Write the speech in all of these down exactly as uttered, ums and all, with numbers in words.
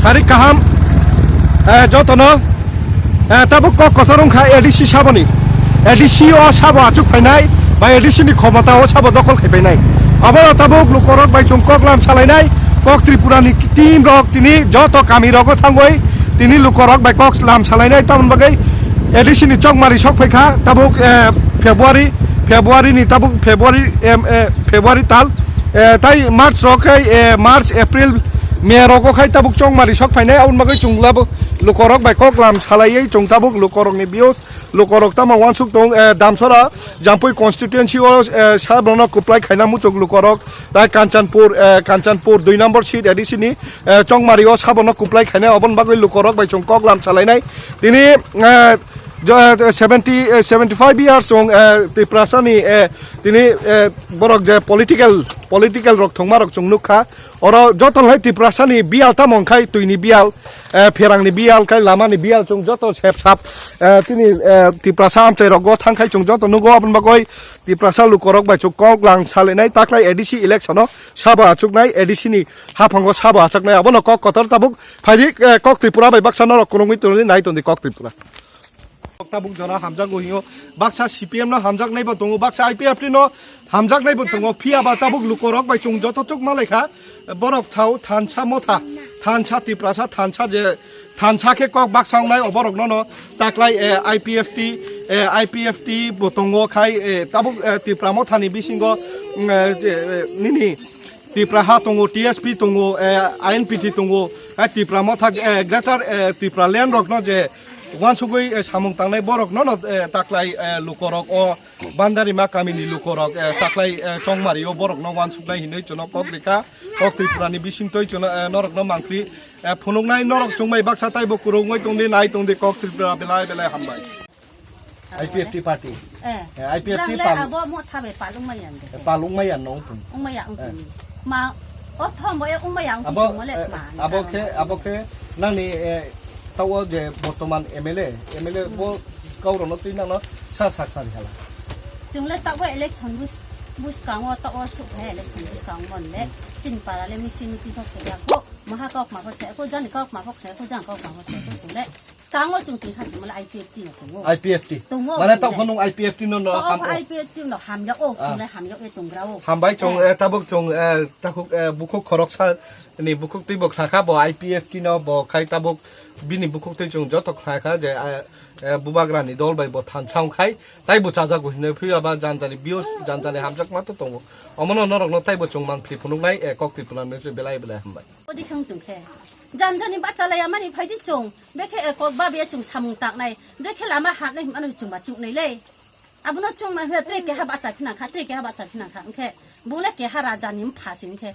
Tarik kaham, eh, jotono, eh, tabuk kok kotor wngkha A D C saboni. A D C o sabo achuk phainai, ba A D C ni khomota o sabo dokol khai phainai. Abono tabuk lukorok bai chwng kok lam salainai, kok Tripura ni team rok tini joto kami rogo thangwi tini lukorok bai kok lam salainai, tamoni bagwi A D C ni chokmari sok phaikha tabuk, eh, February, February ni tabuk February, em, eh, February tal, eh, tai March rok khai, eh, March, April, May rogo khai tabuk chongmari sok phainai, aboni bagwi chwng labo lukorok bai kok lam salaiwi chwng tabuk lukorokni views, lukorok tamo uansuk tong, eh, Damsora, Jampui constituency o, eh, sabrokno kwplai khaina muchuk lukorok, tai Kanchanpur, eh, Kanchanpur dui number seat A D C ni, eh, chongmari o sabono kwplai khainai, oboni bagwi lukorok bai chwng kok lam salainai. Tini, eh, jo-, eh, seventy, eh, seventy five years chwng, eh, Tiprasa ni, eh, tini, eh, borok je political, political rok thwngma rok chwng nukha. Oro joto hai Tiprasa ni biyal tamo wngkhai twi ni biyal, eh, pherang ni biyal, khai lama ni biyal chwng joto sep sap, eh, tini, eh, Tiprasa amchai rogo thangkhai chwng joto nugo, aboni bagwi Tiprasa lukorok bai chwng kok lang salainai, taklai A D C election o sabo achuknai, A D C ni haphango sabo achuknai, abono kok kotor tabuk phaidi, eh, kok Tripura bai baksa norok kwrwngwi tongdi, nai tongdi kok Tripura. Tabuk jora hamjakgo hingo, baksa C P M no hamjaknai bo tongo, baksa I P F T no hamjaknai bo tongo, phiya ba tabuk lukorok bai chwng joto chuk malaikha, borok thao thansa motha, thansa Tiprasa, thansa je, thansa khe kok baksa wngnai oborok nono taklai, eh, I P F T, eh, I P F T bo tongo khai, eh, tabuk, eh, Tipra mothani bisingo, mm, eh, je, eh, nini Tipra ha tongo, T S P tongo, eh, I N P T tongo, eh, Tipra motha, eh, Greater, eh, Tipra land rokno je uansugwi, eh, samung tangnai borokno no, eh, taklai, eh, lukorok o Bandarima kamini lukorok, eh, taklai, eh, chongmari o borokno uansuknai hinwi chwngno kok rikha, kok Tripura ni bisingtwi chwngno, eh, norokno mangpli, eh, phunuknai norok chwngbai baksa taibo kwrwngwi tongdi, nai tongdi kok Tripura belai belai hambai. I P F T party. Eh. Eh, I P F T Brang le pal- abo mo thabe palung mai yang de. Eh, palung mai yang no tung. Ung mai yang tung. Eh. Ma, ortho mo e ung mai yang abo, tung mo le eh, ma. Abo khe, abo khe nangni, eh, tawo je bortoman M L A, M L A bo kau rono twi nangno sa sak sari hala. Chung le tawo election bus, bus kango tawo suk he election bus kango mon le. Hmm. Chini para le misi miti thok khe ya ko. Maha kok ma ko se ko, jani kok ma ko se ko, jan kok ma ko se ko chung le. Skango chwng twi sakhe mole I P F T no tongo. I P F T. Tongo, mane tongo. Tokho nung I P F T no, no, to ham o. I P F T no hamya o, ah, chwng le hamya o tongra o. Hambai chwng, eh, tabuk chwng, eh, takhuk, eh, bukhuk khoroksa ni bukhuk twi bo khlakha bo I P F T no bo khai tabuk bini bukhuk twi chwng joto khlakha je, eh, eh, bubagra ni dol bai bo thansa wng khai tai bo chajago hinwi phiya ba janjani views janjani hamjakma to tongo. Omono norok no tai bo chwng man phri phunuknai, eh, kok twi phunuknai belai belai hambai. Odi khang tong khe. Janjani bacha laya mani phaidi chwng. Bekhe, eh, kok babiya chwng samung taknai. Bekhe lama hapnai hwnmano chwngba chuknai le. Abono chwngma hwnkhe tre keha bacha phinang kha, tre keha bacha phinang kha. Hwnkhe bung le keha rajani mpha se hwnkhe.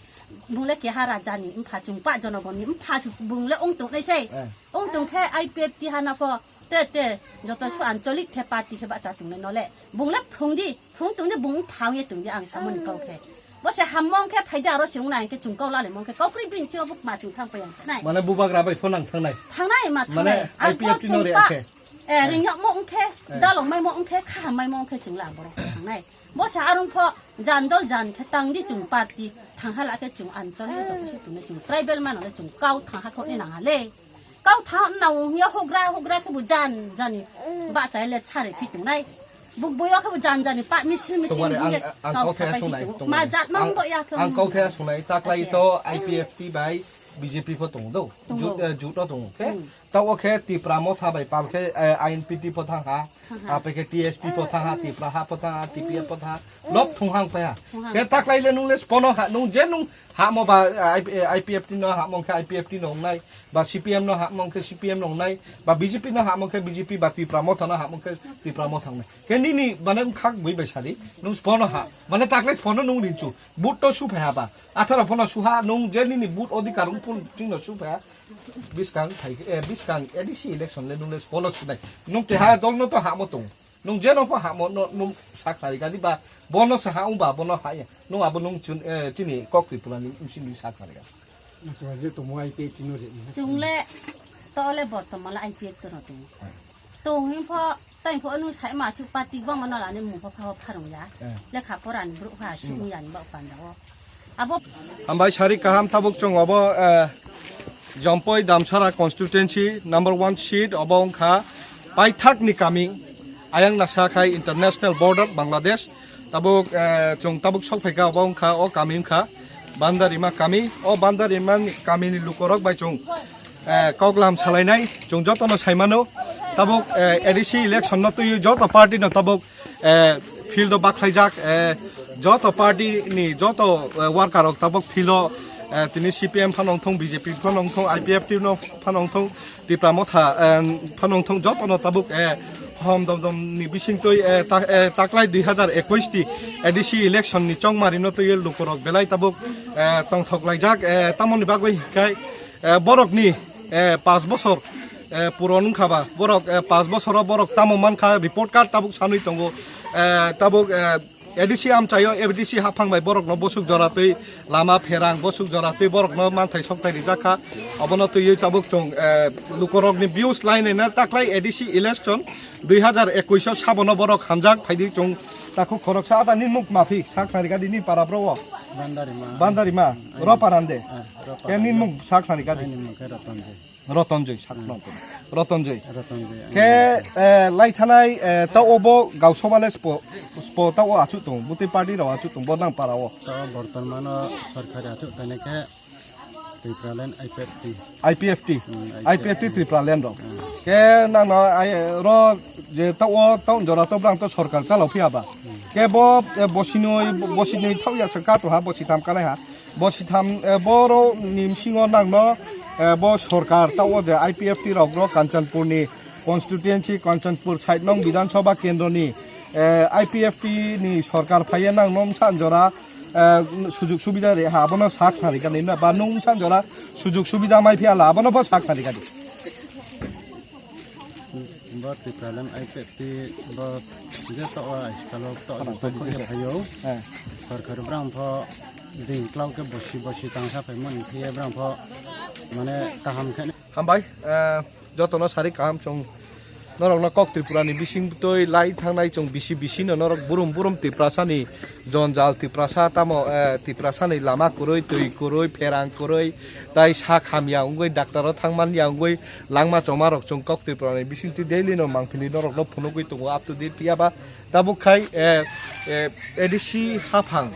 Bung le keha rajani mpha chwng pa jonogoni mpha se bung le wng tongnai se. Eh. Wng tong khe I P F T hana pho te te joto su ancholik the party khe bacha tongnai no le. Bung le phrwng di, phrwng tong di, bung mpha wngye tong di ang samani kok khe. Bo se hammo wngkhe phaidi aro se wngnai hwnkhe chwng kok lalaimo wngkhe kok kwrwi bini thwiyo bo ma chwng thang paiya hwnkhe nai. Mane bubagra bai pho nang thangnai. Thangnai ma thangnai. Mane ang I P F T no chwng re pa, khe. Eh, ringya mo wngkhe, eh, dalok mai mo wngkhe, khaham mai mo wngkhe chwng la borok thangnai. Bo se arung pho jan dol jan khe tang di chwng party thang hala khe chwng anchol ni joto se tongni chwng tribal mano le chwng kau thang ha kho ni nang ha le. Kau thang na wng ya hugra hugra khe bo jan jani ba chai le chare phi tongnai. Buk boyo khe bo jan jani pa mi sil mi ting bule ang, ang kau kau thaya sapai sunai, phi tongo. Ma jat mang bo ya khe ang kau thaya sunai, taklai to I P F T bai B J P pho tongo do. Tongo. Jut, eh, jut o tongo. Khe, hmm, ta o khe Tipra motha bai pal khe, eh, I N P T pho thang ha. Thang ha. Ape khe T S P pho thang ha, Tipra ha pho thang ha, T P F pho thang ha. Hmm. Lop thung hang phai ha. Thung hang. Khe taklai le nung le spono ha, nung je nung ha mo ba, eh, I P F T no ha mo khe I P F T no wngnai. Ba C P M no hamung khe C P M no wngnai, ba B J P no hamung khe B J P, ba Tipra Motha no hamung khe Tipra Motha wngnai. Khe nini mane wngkhak bui bai sadi, nung sbo no ha, mane takle sbo no nung rinchu, but to su phai ha ba, atharo pho no su ha, nung je nini but odhikar wng phun ching no su phai ha, biskang thai, eh, biskang A D C election le nung le sbo no su nai, nung keha dol no to hamo tong. Nung je no pha hamo no nung sak sari gadi ba bono sa ha ung ba bono ha ya. Nung abo nung chun, eh, chini kok Tripura ni msing ni sak sari ga. Nung chuma je tomo I P F T no je ni. Chung le to le bortoman le I P F T no tongo. Tong hin pho tai pho anu sai ma su party bang ma no la ni mung pho pha pha rung ya. Eh. Lekha pora ni bru ha su ya ni ba panda o. Abo. Hambai sari kaham tabuk chwng abo, eh, Jampoi Damsara constituency number one seat obo wngkha paithakni kami, ayang nasa khai international border Bangladesh. Tabuk, eh, chwng tabuk sok phaikha, obo wngkha, o kami wngkha Bandarima kami. O Bandarima kamini lukorok bai chwng, eh, koklam salainai, chwng jotono saimano. Tabuk, eh, A D C election no twi joto party no tabuk, eh, field o bakhlaijak, eh, joto party ni joto, eh, worker rok tabuk field o, eh, tini C P M phano wngthong, B J P phano wngthong, I P F T no phano wngthong, Tipra Motha, eh, phano wngthong jotono tabuk, eh, hom dom dom ni bisingtwi, eh, ta-, eh, taklai dui hazar ekush ti A D C election ni chongmari no twi lukorok belai tabuk, eh, tongthok laijak, eh, tamoni bagwi hinkhe, eh, borokni, eh, pas bosor, eh, puron wngkha ba, borok, eh, pas bosoro borok tamo mankha, report card tabuk sanwi tongo, eh, tabuk, eh, A D C amchaio, A D C haphang bai borokno bosuk jora twi lama pherang, bosuk jora twi borokno manthai sokthai rijak kha. Obono twiwi tabuk chwng, eh, lukorokni views lainai na taklai A D C election dui hazar ekush o sabono borok hamjak phaidi chwng takhuk khoroksa. Ada nini mung mafi sak nari gadi ni para bro o? Bandarima. Bandarima, Roparande. Ah, Roparande. Ke nini mung sak nari gadi? Aini mung khe Rotonjoi. Rotonjoi, sakno. Rotonjoi. Rotonjoi. Ke, eh, lai thanai, eh, ta obo gausabale spo, spo ta o achuk tong, buti party rok achuk tong, bo nang para o. Ta o bortomano sorkari achuk tane ke Tipraland I P F T. I P F T. Hmm, I P F T. I P F T Tipraland rok. Hmm. Ke nang no ai ro je ta o ta jora to blang to sorkar chalo phiya ba. Hmm. Ke bo, eh, bosinoi, bosinoi thau ya ka to ha, bosi tham ka lai ha. Bo sitham, eh, boro ni bisingo nangno, eh, bo sorkar ta o je I P F T rok no Kanchanpur ni constituency, Kanchanpur side nong Bidhan Sabha kendro ni, eh, I P F T ni sorkar phaiye nangno msa jora, eh, sujug subida re ha, abono sak thari gani na ba nung msa jora sujug subida mai phiya la, abono bo sak thari gani. Bo Tipraland I P F T bo je to o askalo to o phaio. Eh. Sorkar brang pho ding klau ke bosi bosi tangsa phaimani phiye brang pho mane kaham khe. Hambai, eh, jotono sari kaham chwng norokno kok Tripura ni bising twi lai thangnai chwng bisi bisi no norok burum burum Tiprasa ni Jonjal Tiprasa tamo, eh, Tiprasa ni lama kwrwi, twi kwrwi, pherang kwrwi, tai sak hamya wngwi, doctor o thang man ya wngwi, langma choma rok chwng kok Tripura ni bisingtwi daily no mangpili norok no phunugwi tongo up to date phiya ba. Tabuk khai, eh, eh, A D C haphang,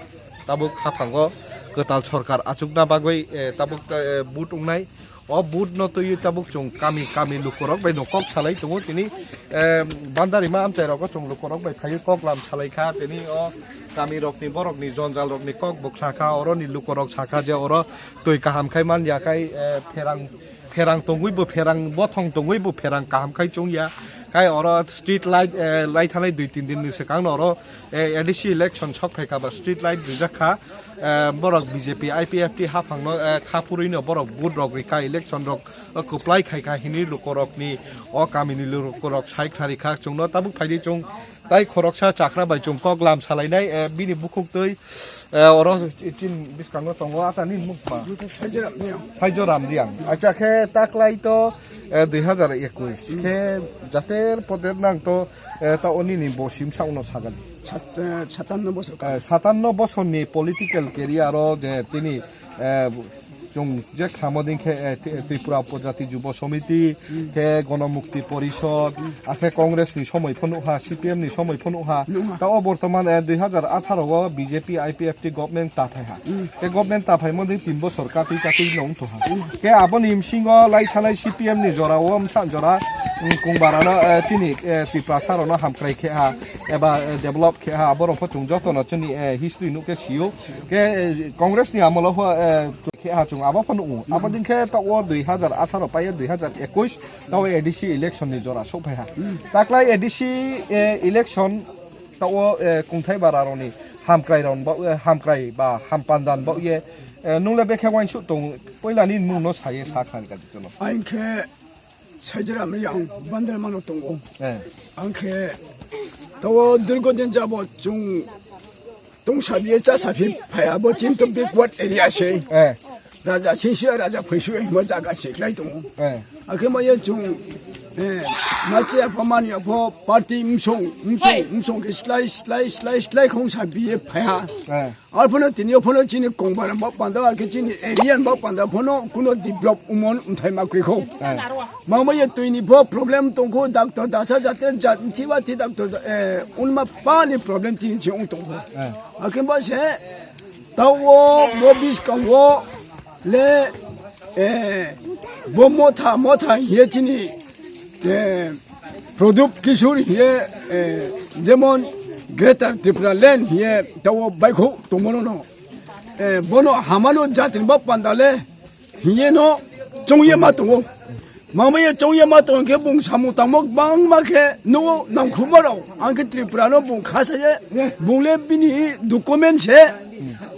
tabuk haphango kwtal sorkar achukna bagwi, eh, tabuk, eh, vote wngnai. O vote no twiwi tabuk chwng kami kami lukurok bai no kok salai tongo tini, eh, Bandarima amchai rogo chwng lukurok bai phaiwi kok lam salai kha tini o kami rokni borokni jonjal rokni kok bwkha kha oroni lukurok sakha je oro twi kaham khai man ya khai, eh, pherang pherang tongwi bo pherang bothong tongwi bo pherang kaham khai chwng ya khai oro street light, eh, lai thanai dui tin din ni swkang no oro eh, A D C election sok phaikha ba street light rijak kha, eh, borok B J P, I P F T haphangno, eh, kha phurwino borok vote rok rikha, election rok, eh, kwplai khaikha hinwi lukorokni, o kamini lukorok sai khnari kha. Chwngno tabuk phaidi chwng tai khoroksa chakra bai chwng kok lam salainai, eh, bini bukhuktwi, eh, oro chin bwskango tongo atani mukma. Saijo Ram Riyang. Saijo Ram Riyang. Acha khe taklai to, eh, dui hazar ekush khe jater poder nang to, eh, ta o nini bo sim sa uno sagan. Sat-, eh, satanno bosor. Eh, satanno bosorni political career o je tini, eh, chwng je khlamo ding khe, eh, Tri-, Tripura Upajati Jubo Samiti, khe Gonomukti Porishod, akhe Congress ni somoi phano ha, C P M ni somoi phano ha. Nungha. Ta o bortoman, eh, dui hazar atharo o B J P I P F T government ta phai ha. Tei government ta phaimani tin bosor katwi katwi no wngtongha. Khe aboni bisingo lai thanai C P M ni jora o wngsa jora, mm, kungbarano, eh, chini, eh, Tiprasa rokno hamkrai khe ha eba, eh, develop khe ha, aborok pho chwng jotono chini, eh, history nukkhe sio. Khe, eh, Congress ni amolo pho, eh, khe ha chwng abo pho nukgo. Abo din khe ta o dui hazar atharo pai dui hazar ekush ta o A D C election ni jora sok phai ha. Taklai A D C, eh, election ta o, eh, kungthai bara rokni hamkrai rok ba, eh, hamkrai ba hampandan ba ye, eh, nung le bekhe uansuk tong, puila ni mung no saye sa khan ka jono. Ang khe Saijo Ram Riyang Bandarima no tongo. Eh. Ang khe ta o dirgo din jabo chwng tong sabiye cha sabi phai abo kintu backward area se. Eh. Raja singsu, raja phuisu, mo jaga siklai tongo. Eh. Akhe mo ye chung, eh, machi apha mani apho party msong, msong, msong ke slai, slai, slai, slai khong sa biye phaya. Eh. Arphono tini ophono chini kongbar bak panda, akhe chini area bak panda phono kuno develop umon umthai ma krikho. Eh. Mangma ye tuini pho problem tongkho, doctor dasa jate jat thiba thi doctor, eh, unma pani problem tini chi ong tongkho. Eh. Akhe ba se, Tao bo biskango le, eh, bo motha, motha hiye chini, eh, Pradyot Kishore hiye, eh, jemon Greater Tipraland hiye tao baikho tongmano no. Eh, bono hamano jatini bo pandale hiye no chongye ma tongo. Mangmaya chongya ma tong khe bung samung tangmo bangma khe nugo nangkhrumo rok. Ang khe Tripura no bung kha saye, bung le bini document se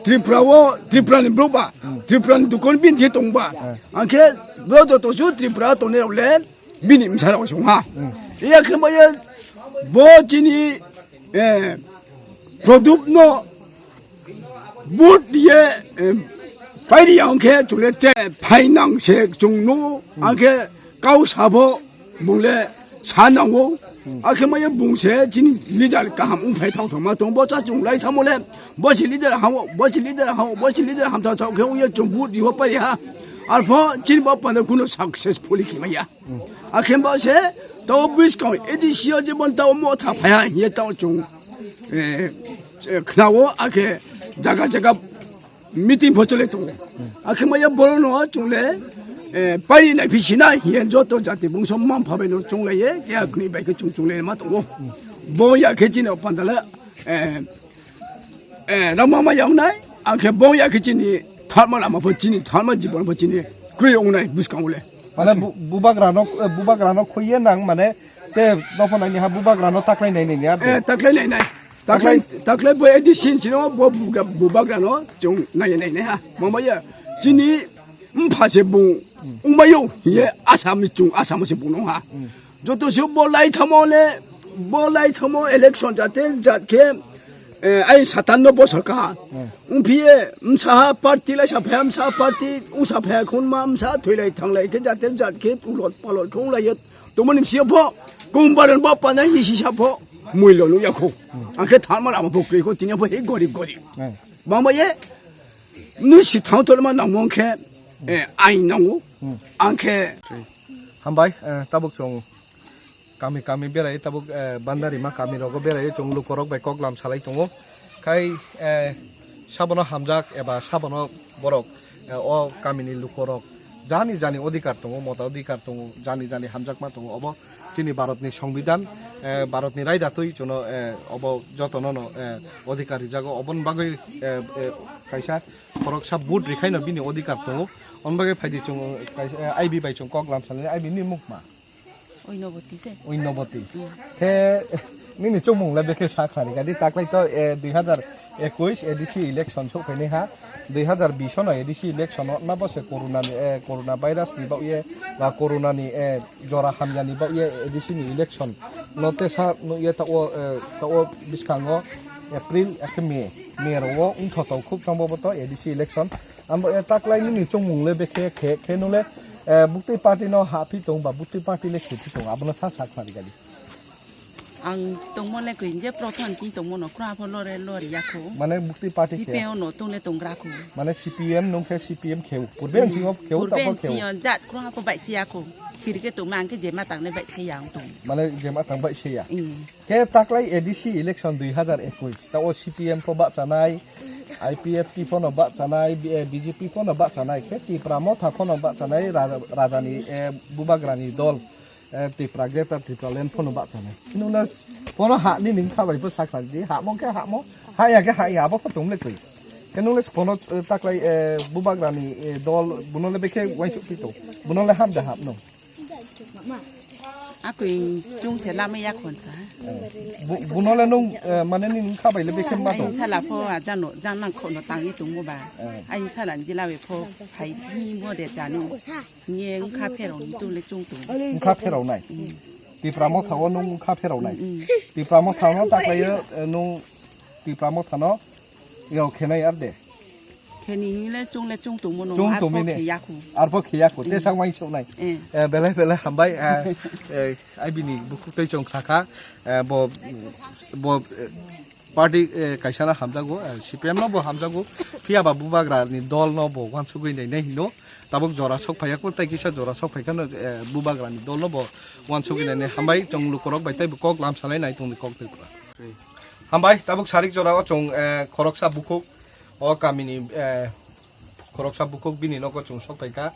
Tripura o, Tripura ni brouh ba, Tripura ni document bini thwi tong ba. Ang khe bo joto su Tripura tongnai rok le bini bwsa rok song ha. Iya khe maya bo chini, eh, Pradyot no Vote ye, em, pairi ya hwnkhe chwle te phainang se chwng nugo, hwnkhe kau sabo bung le sa nango. Akhe maya bung se chini leader kaham wng phai thang thang ma tong, bo cha chwng lai thamo le, bo se leader hamo, bo se leader hamo, bo se leader ham thang thang khe wng ye chwng vote riho pairi ha. Arpho chini bo panda kuno successfully khe maya. Akhe bo se to buskang A D C o jebon to motha phaya ye to chwng eh, eh, khnao, akhe jaga jaga meeting pho chole tongo. Akhe maya borok no chungle, eh, pairi nai phi sina hiye joto jati bungso mampha bai no chungle ye, ya khni bai khe chung chungle ma tongo. Bo ya khe chini pandala, eh, eh, rama ma yang nai, akhe bo ya khe chini tharma lama pho chini, tharma jibon pho chini, kwi ong nai buskang le. Mane bu-, bubagrano, eh, bubagrano khuiye nang mane te dophano ni ha bubagrano taklai nai nai ni ar de. Eh, taklai nai nai. Taklai, taklai. Taklai bo A D C sino bo buga-, bubagrano chung nai nai nai ha. Mama ya. Chini mpha se bung. Umayo ye asam chung asam se bung ha. Joto se bo lai thamo le, bo lai thamo election jate jat khe, eh, ai satanno bosor ka. Umphiye msaha party lai sa phaya msaha party usa phaya khun ma msa thoi lai thang lai khe jate jat khe ulot palot khung lai ye. Tomoni msiyo pho kumbaran ba pana hi sisa pho muilo nu yakho. Angkhe tharma lama pho kri kho tinya pho he gorib gorib. Bangba ye nu si thang tolma nangmo khe, eh, ai nango. Angkhe Hambai, eh, tabuk chwng kami kami berai, tabuk, eh, Bandarima kami rogo berai, chwng lukorok bai kok lam salai tongo. Khai, eh, sabono hamjak eba sabono borok, eh, o kamini lukorok jani jani odhikar tongo, mota odhikar tongo, jani jani hamjakma tongo. Obo chini Bharatni Songbidan, eh, Bharatni raida twi chwngno, eh, obo jotono no, eh, odhikar rijago. Oboni bagwi, eh, eh, kaisa khoroksa vote rikhaino bini odhikar tongo. Oboni bagwi phaidi chwng, eh, kaisa, eh, I B bai chwng kok lam salai, I B ni mukma. Oinoboti se. Oinoboti. Mm. Khe nini chumung le bekhe sa khari gadi taklai to, eh, dui hazar ekush A D C election sok phaini ha. Dui hazar bish no A D C election no na bo se corona ni, eh, corona virus ni bagwi ba corona ni, eh, jora hamya ni bagwi A D C ni election no te sa no ye ta o, eh, ta o biskango April akhe May, May ro o wngthoto khub sombhoboto A D C election. Amo, eh, taklai nini chongmung le bekhe khe, khe nung le, eh, buktui party no haphi tong ba buktui party le khe phi tong, abono sa sak mari gadi. Ang tongmo le koi je prothom tin tongmo no kra pho lore lore yakho. Mane buktui party khe? C P M no tong le tong gra kho. Mane C P M nung khe C P M kheu. Purbe ang chingo kheu ta pho kheu. Purbe ang chingo jat kra pho bai se yakho. Sirke tong ma ang khe je ma tang le bai se yang tong. Mane je ma tang bai se ya. Mm. Khe taklai A D C election dui hazar ekush, ta o C P M pho bahchanai, I P F T pho no bahchanai, B-, eh, B J P pho no bahchanai, khe Tipra Motha pho no bahchanai, raja, rajani, eh, bubagrani dol, eh, Tipra Greater Tipraland pho no bahchanai. Khe nung le phono ha nini wngkha bai pho sakha di, hamo khe hamo, ha ya khe ha ya, abo pho tong le koi. Khe nung le phono, eh, taklai, eh, bubagrani, eh, dol, bono le bekhe uaisuk phi tong, bono le hap da hap no. Akui chung se lama ya khon sa. Bu-, buno le nung, eh, mane nini wngkha bai le bekhe ma tong? Aini sala pho ajano, jang nang khono tangwi tongmo ba. Eh. Aini sala ni jila bai pho phai hi mo de jano. Ni wngkha pherao ni chung le chung tong. Wngkha pherao nai. Mm. Tipra Motha o nung wngkha pherao nai. Mm, mm. Tipra Motha no taklai yo, eh, nung Tipra Motha no yo khenai ar de. Kheni hingle chungle chung tongmo no, Chung arpho tongmini. Khe yakho. Arpho khe yakho, te Mm. sak mai sok nai. Eh. Eh, belai belai hambai, eh, eh, ai bini bukhuk tei chong khakha, eh, bo, bo, eh, party, eh, kaisa no hamjago, eh, C P M no bo hamjago, phiya ba bubagra ni dol no bo wansugwi nai nai hino, tabuk jora sok phaiya ko, tei kisa jora sok phaikha no, eh, bubagra ni dol no bo wansugwi nai nai. Hambai chong lukorok bai tei bo kok lam salai nai tongni kok tei. Hambai tabuk sarik jora o chong, eh, khoroksa bukhuk o kamini, eh, khoroksa bukhuk bini nogo chwng sok phaikha.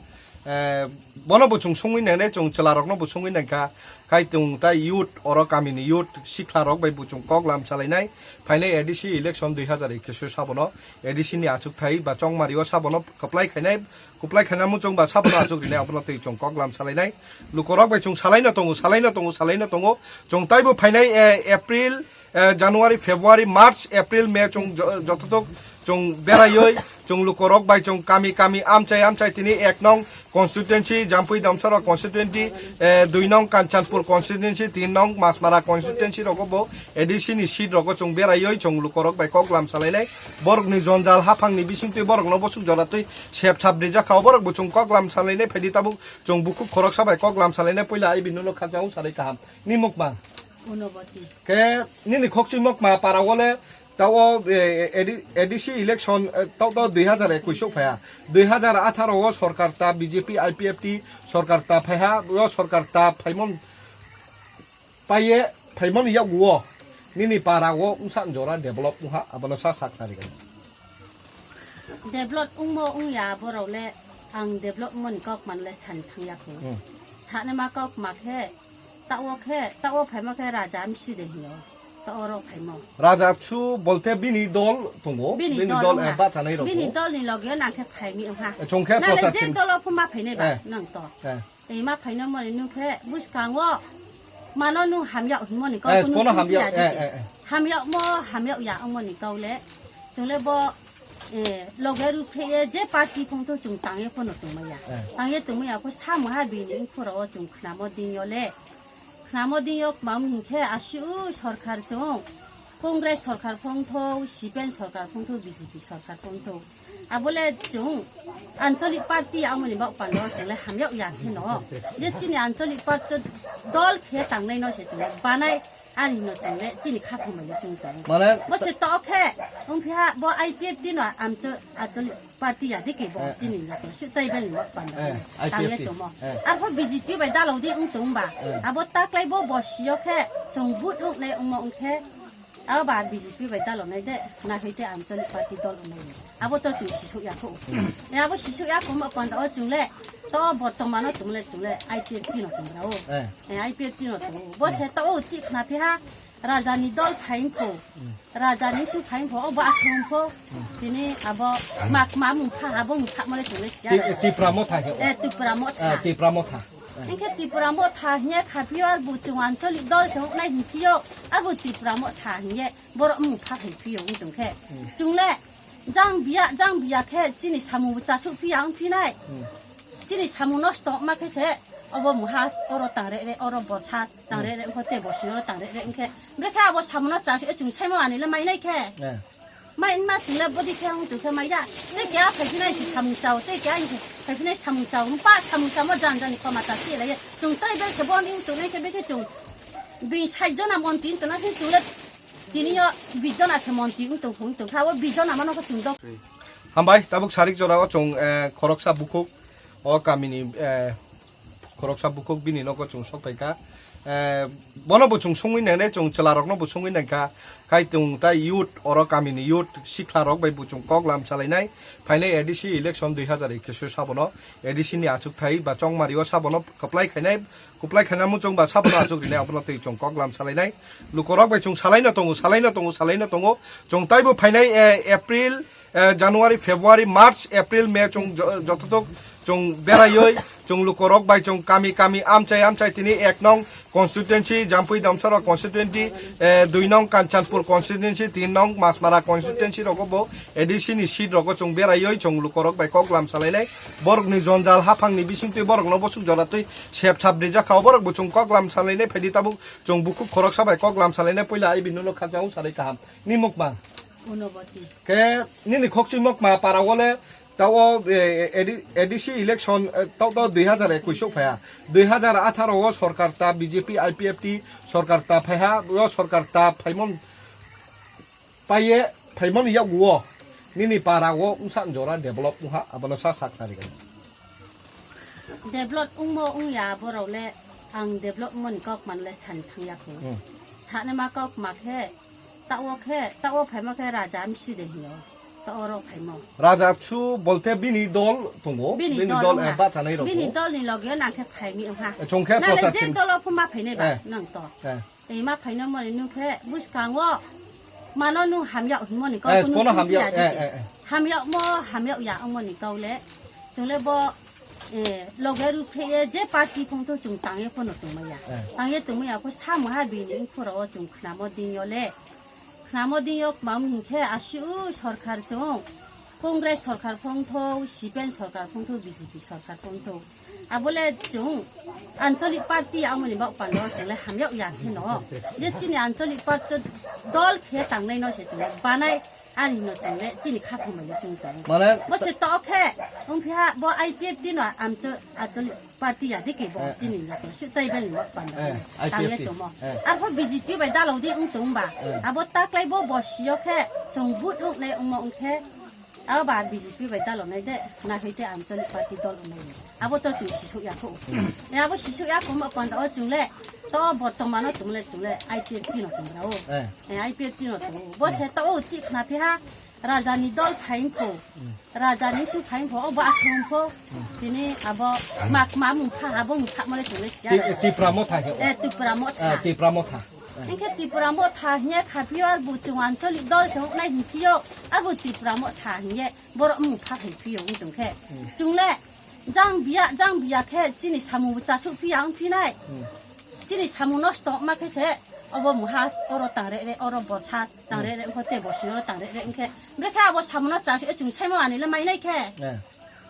Eh, bono bo chwng songwi nangnai, chwng chwlarokno bo songwi nangkha. Khai chwng tai youth, oro kamini youth, siklarok bai bo chwng kok lam salainai. Phainai A D C election dui hazar ekwis o sabono, A D C ni achukthai ba chongmario sabono kwplai khainai, kwplai khaina muchung ba sabono achuk rinai, abono tei chwng kok lam salainai. Lukorok bai chwng salaino tongo, salaino tongo, salaino tongo. Chwng taibo phainai, eh, April, eh, January, February, March, April, May chwng jo-, jototok chwng beraioi, chwng lukorok bai chwng kami kami amchai amchai tini ek nong constituency, Jampui Damsara constituency, eh, dui nong Kanchanpur constituency, tin nong Masmara constituency rogo bo A D C ni seat rogo chwng beraioi chwng lukorok bai kok lam salainai. Borokni jonjal haphangni bisingtwi borokno bosuk joratwi sep sap rijak kha, borok bo chwng kok lam salainai phaidi tabuk chwng bukhuk khoroksa bai kok lam salainai puila ai bini ulo khajao salai kaham. Ni mukma? Unoboti. Khe nini khokchwi mukma para wole tao, eh, A D C election, eh, tao tao dui hazar ekwis o phaiha. Dui hazar atharo o sorkar ta B J P I P F T sorkar ta phaiha, o sorkar ta phaimon paiye, phaimon yaguo. Nini para o wngsa jora develop wngha, abono sa sak nari. Develop wngmo wngya borok le ang develop wngmani kok man le san thangya kho. Hmm. Sani ma kok ma khe, tao khe, tao phaima khe raja amsi de hino. Tao ro phaimo. Raja su bolte bini dol tongo. Bini dol dol, eh, wngya. Bachanai rok bini dol ni loge nang khe phaimi wngha. Eh, chong khe nang le prochar je sin- dol o phu ma phainai ba, eh, nang to. Eh. Tei ma phaino moni nung khe bwskango mano nung hamya hinmoni kok. Eh, kunu kono sung hamya, phiya eh, jodi. Eh, eh. Hamya mo hamya ya wngmoni kok le. Chwng le bo, eh, loge ruphe ye je party phung to chwng tangye phano tongmaya. Eh. Tangye tongmaya pho samung ha bini wngkhoro o chwng khnamo dingyo le. Khnamo dingyo kmam hinkhe asiu sorkar chwng Congress sorkar phung tho, C P M sorkar phung tho, B J P sorkar phung tho. Abole chwng anchalik party amoni bak pando chwng le hamya ya khe no. Je chini anchalik party dol khe tangnai no se chwng banai ani no chwng le chini kha phumai le chwng tong. Mane bo se to khe wng phiha bo I P F T no amcho anchalik party ya de ke bo, eh, chini ya to su tai bel ni bak pando. Eh, tang le I P F T. Tomo. Eh. Arpho B J P bai dalok di wng tong ba. Eh. Abo taklai bo bo sio khe chwng but wng nai wngmo wng khe. Abo ba B J P bai dalonai de, na hoi de anchalik party dol onai. Abo to chwng sisuk ya kho. Hmm. E abo sisuk ya kho ma panda o chwng le, to bortomano chwng le, chwng le I P F T no tong ra o. Eh. E I P F T no tong o. Bo se to o chi khna phi ha, raja ni dol phaim kho. Hmm. Raja ni su phaim kho, o ba akhum kho. Hmm. Tini abo mak ma mung kha, abo mung kha mole chwng le siya. Ti-, Tipra Motha khe. E Tipra Motha. Eh, Tipra Motha. Hingke Tipra Motha hiye kha phiyo ar bo chwng anchalik dol se hoknai hin phiyo, ar bo Tipra Motha hiye borok mung pha phai phiyo wng tong khe. Hmm. Chwng le jang biya, jang biya khe chini samung bo chasuk phiya wng phinai. Hmm. Chini samung nosto wngma khe se obo mungha oro tang re re, oro borsa tang re re, hmm, wngkho te borsi oro tang re re wngkhe. Brekhe abo samung no chasuk chwng saimani le mainai khe. Eh. Mai ma chwng le bodi khe wng tong khe mai ya. Tei keha phai phinai se samung chao, tei keha phai phinai samung chao. Hwn pa samung chamo jan jan ni koma ta si lai. Chwng tei bel se bon wng tong nai khe bekhe chwng bini sait jona monti wng tong nai khe chwng le tini yo bis jona se monti wng tong phung tong kha. O bis jona mano khe chwng dok. Hambai, tabuk sarik jora o chwng, eh, khoroksa bukhuk o kamini, eh, Khoroksa bukhuk bini nogo chwng sok phaikha. Eh, bono bo chwng songwi nangnai, chwng chwlarokno bo songwi nangkha. Khai chwng tai youth, oro kamini youth, siklarok bai bo chwng kok lam salainai. Phainai A D C election dui hazar ekwis o sabono, A D C ni achukthai ba chongmario sabono kwplai khainai, kwplai khaina muchung ba sabono achuk rinai, abono tei chwng kok lam salainai. Lukorok bai chwng salaino tongo, salaino tongo, salaino tongo. Chwng taibo phainai, eh, April, eh, January, February, March, April, May chwng jo-, jototok chwng beraioi, chwng lukorok bai chwng kami kami amchai amchai tini ek nong constituency, Jampui Damsara constituency, eh, dui nong Kanchanpur constituency, tin nong Masmara constituency rogo bo A D C ni seat rogo chwng beraioi, chwng lukorok bai kok lam salainai. Borokni jonjal haphangni bisingtwi borokno bosuk joratwi sep sap rijak kha, borok bo chwng kok lam salainai phaidi tabuk chwng bukhuk khoroksa bai kok lam salainai puila ai bini ulo khajao salai kaham. Ni mukma? Unoboti. Ke nini khokchimok ma para wole tao, eh, A D C election, eh, tao to dui hazar ekush sok phaya. Dui hazar atharo o sorkar ta B J P I P F T sorkar ta phaiha, o sorkar ta phaimon paiye, phaimon yaguo. Nini para o wngsa jora develop wngha, abono sa sak tari gani. Develop wngmo wngya borok le ang develop wngmani kok man le san thangya kho. Hmm. Sani ma kok ma khe, tao khe, tao phaima khe raja amsi de hino. Tao ro phaimo. Raja Apsu bolte bini dol tongo. Bini Bini dol dol, wngha. Eh, bachanai rok Bini tongo. Dol ni loge nang khe phaimi wngha. Eh, chong khe Nang le prochar je sim- dol o pho ma phainai ba Eh. nang to. Eh. Tei ma phaino moni nung khe bwskango mano nung hamya hwnmoni kok Eh, kunu bono sung hamya, phiya eh, jodi. Eh, eh. Hamya mo hamya ya wngmoni kok le. Chwng le bo, eh, loge ruphe ye je party phung to chwng tangye phano tongmaya. Eh. Tangye tongmaya pho samuha bini phuro o chwng khnamo dingyo le. Khnamo dingyo kmam hinkhe asiu sorkar chwng Congress sorkar phung tho, C P M sorkar phung tho, B J P sorkar phung tho. Abole chwng anchalik party amoni bak pando chwng le hamya ya khe no. Je chini anchalik party dol khe tangnai no se chwng banai ani no chwng le chini kha phung bai chwng tong. Mane Bo se to khe wng phiha bo I P F T no amcho anchalik party ya de ke bo Eh, chini no to su tai bai ni bak pando. Eh, Tang le I P F T. Tongmo. Eh. Arpho B J P bai dalok di wng tong ba. Eh. Abo taklai bo bo siyo khe chwng but wng nai wngmo wng khe Abo ba B J P bai dalonai de, na hoi de anchalik party dol onai. Abo to chwng sisuk ya kho. Hmm. E abo sisuk ya kho ma panda o chwng le, to bortomano chwng le, chwng le I P F T no tong ra o. Eh. E I P F T no tong o. Bo se to o chi khna phi ha, raja ni dol phaim kho. Hmm. Raja ni su phaim kho, o ba akhum kho. Hmm. Tini abo mak ma mung kha, abo mung kha mole chwng le siya. Ti-, Tipra Motha khe. E Tipra Motha. Eh, Tipra Motha. Engkhe Tipra Motha hinya kha phi ar bo chwng anchalik dol se nai hin phi o. Abo Tipra Motha hiye borok mung pha phai phiyong wng tong khe. Hmm. Chwng le jang biya, jang biya khe chini samung bo chasuk phiya wng phinai. Hmm. Chini samung nosto wngma khe se obo mungha oro tang re re, oro borsa tang re re, wngkho tei borsi oro tang re re wngkhe. Brekhe abo samung no chasuk chwng saimani le mainai khe. Eh.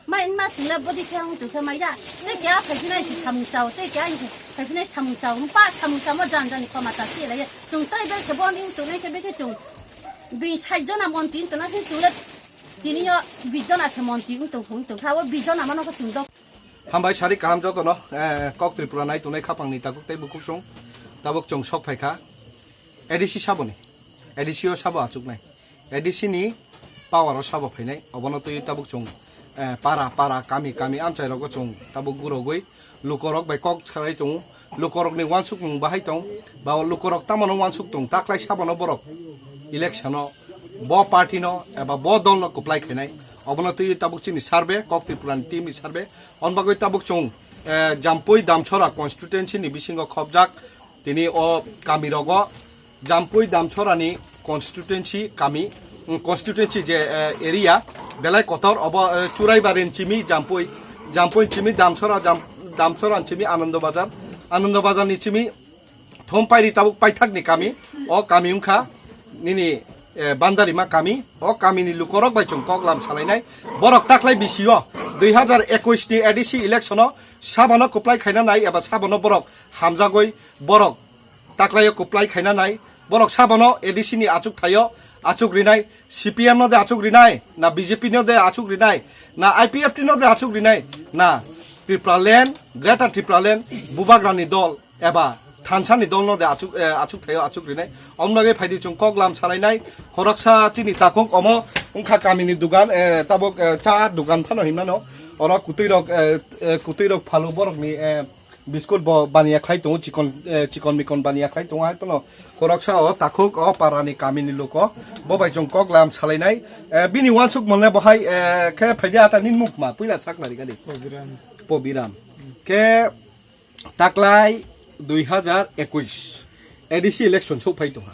Mai wngma chwng le body khe wng tong khe maya. Tei keha phai phinai se samung chao, tei keha phai phinai samung chao. Wng pa samung chamo jan jan ni koma ta se lai. Chwng tei bel se bo wng tong nai khe beke chwng bini sait jona monti wng tong nai khe chwng le Tini yo bijona se monti wng tong, wng tong kha, o bijona mano kho chwng dok. Hambai sari kaham jotono, eh, kok Tripura nai tongnai khapang ni takhuk tei bukhuk song, tabuk chwng sok phai kha A D C sabo ni, A D C o sabo achuk nai, A D C ni power o sabo phainai, obono twi tabuk chwng, eh, para, para, kami, kami amchai rogo chwng tabuk gurogwi, lukorok bai kok salai tongo, lukorokni uansukmung bahai tong, ba lukorok tamano uansuk tong, taklai sabono borok election-o bo party-no eba bo dolno kwplai khainai. Obono twi tabuk chini survey, kok Tripurani team-ni survey. On bagwi tabuk chwng, eh, Jampui Damsora constituency-ni bisingo khobjak tini o kamirogo Jampui Damsorani constituency kami, mm, constituency je, eh, area, belai kotor obo, eh, Churaibarini chimi Jampui, Jampui chimi Damsora, Jam-, Damsorani chimi Anando Bazar, Anando Bazarni chimi Thompairi tabuk paithakni kami, o kami wngkha nini, eh, Bandarima kami, o kamini lukorok bai chwng koklam salainai. Borok taklai bisio dui hazar ekush ni A D C election-o sabano kwplai khaina nai eba sabano borok hamjagwi borok taklaio kwplai khaina nai. Borok sabono A D C ni achuk thaio achuk rinai, C P M no de achuk rinai, na B J P no de achuk rinai, na I P F T no de achuk rinai, na Tipraland, Greater Tipraland, Bubagrani dol eba thansani dol no de achuk, eh, achuk thaio achuk rinai. Omno ge phaidi chwng koklam salainai. Khoroksa chini takhuk omo wngkha kamini dugan, eh, tabuk, eh, cha dugan phano hinmano. Oro kutui rok, eh, eh, kutui rok phalu borokni, eh, Biskut bo baniya khlai tongo, chikon, eh, chikon mikon baniya khlai tongo, hai phano khoroksa o takhuk o parani kamini luko bo bai chwng koklam salainai. Eh, bini uansuk mole bo hai, eh, khe phaidi ata nini mukma puila saknari gani. Pobiram. Pobiram. Khe taklai dui hazar ekush A D C election sok phai tongha.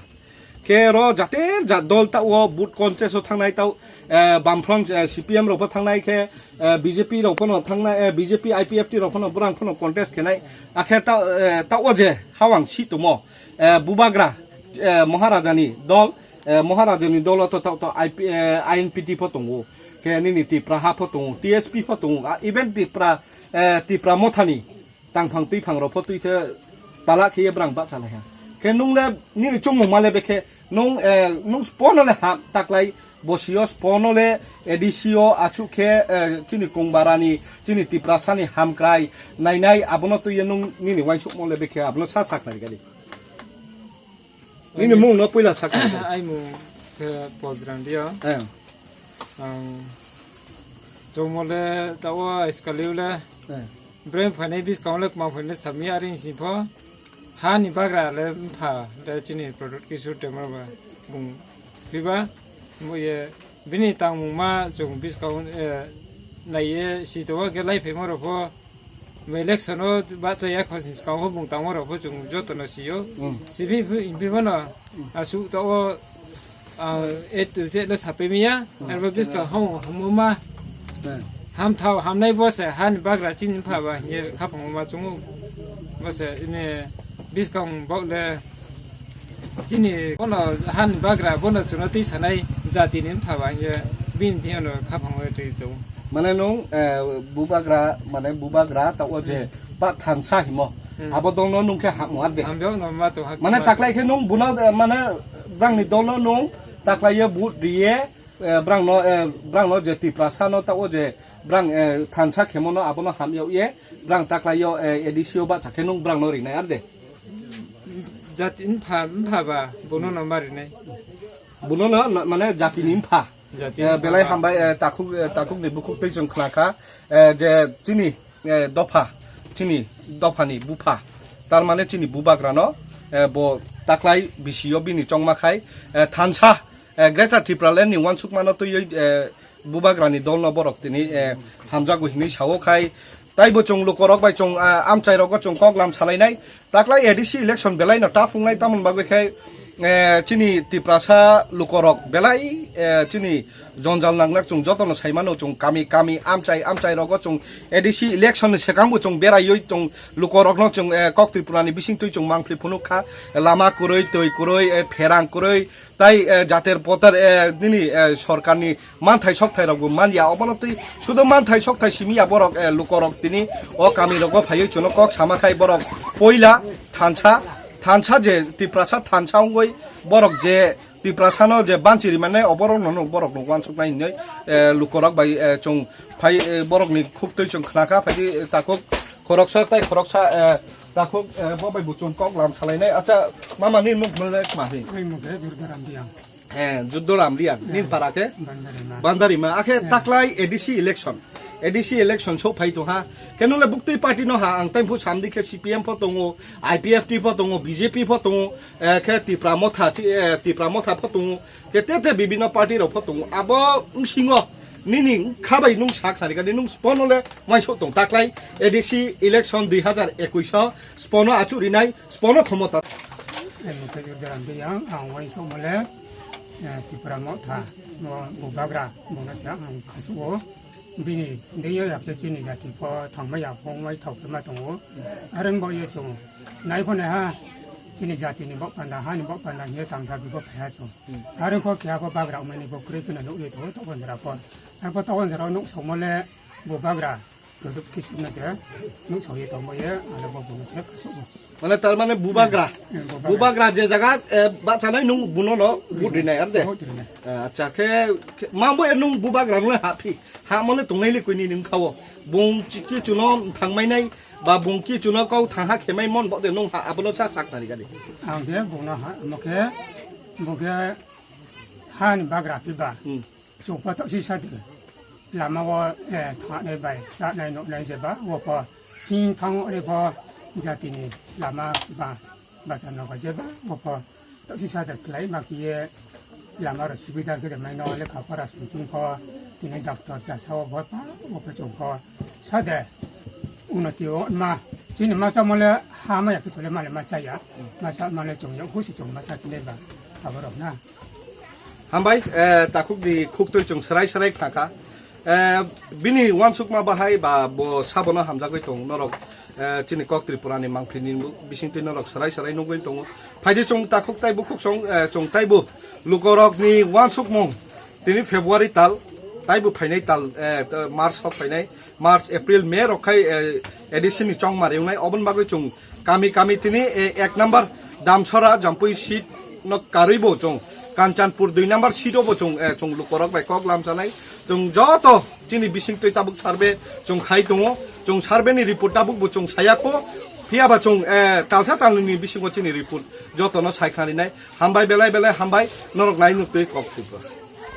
Khe ro jater jat dol ta o vote contest o thangnai tao, eh, Bamfront, eh, C P M rok pho thangnai khe, eh, B J P rok phano thangnai, eh, B J P I P F T rok phano borang phano contest khenai. Akhe ta, eh, ta o je hawang si tomo, eh, Bubagra, eh, Maharajani dol, eh, Maharajani dol o to, to, to I P, eh, I N P T pho tongo. Khe nini Tipra ha pho tongo, T S P pho tongo, ah, even Tipra, eh, Tipra Mothani tangphang twiphang rok pho twi khe pala khe ye brang bahcha lai ha. Khe nung le nini chongmung ma le be khe Nung, eh, nung spono le ham taklai bosio spono le A D C o achuk khe, eh, chini kongbarani, chini Tiprasani hamkrai nainai abono twiyo nung nini waisukmo le bekhe abono sa saknari gadi. Nini mung no puila saknari. Ai mung khe Podrandia. Eh. Ang chomole tawa iskaliu le. Eh. Brem phainai biskang le kma phainai sami aring sipho. Hani bagra le mpha le chini product kisu temar ba bung piba. Mo ye bini tangmung ma chung biskang, eh, naiye si to ke lai phaima rokho. Mo election o ba cha ya khos ni skang ho bung tangma rokho chung joto no siyo. Mm. Sibi phi, phi bono asu to o, ah, A to Z le sape miya, hmm, arba biska hong homo ma. Hmm. Ham thao, hamnai bo se, hani bagra chini pha ba, ye khapang ma chungu. Bo se, ine biskang bok le, chini bono hani bagra, bono chuno twi sanai jati ni pha ba, ye bini di ano khapang le twi to. Mane nung, eh, bubagra, mane bubagra, ta o je, hmm, ba thansa himo. Hmm. Abo dol no nung khe hamo ar de. Hamjok no ma to hak. Mane ma taklai khe nung buno, eh, mane brang ni dol no nung taklai ye vote riye, eh, brang no, eh, brang no je Tiprasa no ta o je brang, eh, thansa khemo no abo no ham yau ye, brang taklai yo, eh, A D C o ba chakhe nung brang no rinai ar de. Jati mpha, mpha ba, bono no ma rinai. Buno no, ma-, mane jati ni mpha. Jati eh, ni belai mpha. Hambai, eh, takhuk, eh, takhuk ni bukhuk tei chwng khna kha, eh, je chini, eh, dopha, chini dopha ni bupha, tar mane chini bubagra no, eh, bo taklai bisi o bini chongma khai, eh, thansa, eh, Greater Tipraland ni uansukma no twiwi, eh, bubagra ni dol no borok tini, eh, hamjago hinwi sao khai, taibo chwng lukorok bai chwng, ah, amchai rogo chwng kok lam salainai. Taklai A D C election belai no ta phungnai tamoni bagwi khai, eh, chini Tiprasa lukorok belai, eh, chini jonjal nangnai chwng joto no sai mano chwng kami kami amchai amchai rogo chwng A D C election ni swkang bo chwng beraiwi chwng lukorok no chwng, eh, kok Tripura ni bising twi chwng mangpli phunuk kha lama kwrwi twi kwrwi, eh, pherang kwrwi tai, eh, jater poter, eh, nini, eh, sorkar ni manthai sokthai rok bo man ya, obono twi sudo manthai sokthai simi ya borok, eh, lukorok tini o kami rogo phaiwi chuno kok sama khai borok poila thansa, thansa je Tiprasa thansa wngwi borok je Tiprasa no je banchi rimane oborok no borok no uansuk nai hinwi, eh, lukorok bai, eh, chwng phai, eh, borok ni khuk twi chwng khna kha phai di, eh, takhuk khoroksa tai khoroksa, eh, takhuk, eh, bo bai bo chwng kok lam salai nai. Acha mama ni muk mele kma hi? Ani muk he Durga Ram Diang. Eh, Juddo Ram Riang, nin para khe? Bandarima. Bandarima, akhe taklai A D C election. A D C election so phai tong ha. Kenu le buktui party no ha, ang time phu samdi khe C P M pho tongo, I P F T pho tongo, B J P pho tongo, eh, khe Tipra Motha, chi-, eh, Tipra Motha pho tongo, khe te te bibino party rok pho tongo. Abo wngsingo nini khabai nung sak hari kani nung spono le mai so tong taklai A D C election dui hazar ekush o spono achu rinai. Spono khomota. Ang mukhe Jurdaram Biyang, ang uaisukmale, eh, Tipra Motha, mo Bubagra, bono se ang khasugo. Bini deyo yakhe chini jati pho thangmaya, phongmai thok ma tongo. Areng bo ye chwng nai pho nai ha, chini jati ni bok panda, ha ni bok panda, hiye tangsa bibo phaiha chwng. Areng pho keha pho bagra umani bo kwrwi kheno nukli tongo, tokon jora pho. Arpho tokon jora nuk sokmale Bubagra. Product kisuna je, nuk soi tongbo ye, ano bo bunu je kasu. Mane tar mane Bubagra. Eh, Bubagra. Bubagra je jaga, eh, bachanai nung buno no vote rinai ar de. Vote rinai. Eh, acha khe, khe, mambo e nung Bubagra nung haphi. Ha mone tongnai le kuini nung khawo. Bung ki chuno thangmai nai, ba bung ki chuno kau thang ha khemai mon bo de nung ha abono sa sak tari gadi. Ang khe buno ha, mo khe, bo khe ha ni bagra phi ba. Hmm. Chukpha toksi sadi. Lama o, eh, thangnai bai, chanai nuknai jeba, o pho, hing thang o re pho, jati ni lama ba, bacha nogo jeba, o pho, toksi sadi khlai ma kiye, lama ro subida khe mai no lekha pora sungchung pho, tini doctor ta sao pho pa, o pho chung pho, sade, unoti o ma, chini masa mole, ha ma ya khe chole male ma cha ya, ma cha male chung ya, husi chung ma cha tine ba, abo rok na. Hambai, eh, takhuk ni khuktwi chwng srai srai khna kha. Eh, bini uansukma bahai ba bo sabono hamjagwi tong norok, eh, chini kok Tripura ni mangphi ni bisingtwi norok srai srai nugwi tongo. Phaidi chwng takhuk tai bukhuk song, eh, chwng taibo lukorok ni uansukmung tini February tal, taibo phainai tal, eh, March sok phainai. March, April, May rok khai, eh, A D C ni chongmari wngnai. Oboni bagwi chwng kami kami tini, eh, ek number Damsora Jampui seat, No karwi bo chwng Kanchanpur dui number seat o bo chwng, eh, chwng lukorok bai kok lamchanai. Chwng joto chini bising twi tabuk survey chwng khai tongo. Chwng survey ni report tabuk bo chwng saya kho. Phiya ba chwng, eh, talsa talni ni bisingo chini report joto no sai khani nai. Hambai belai belai hambai norok nai nuk twi kok Tripura.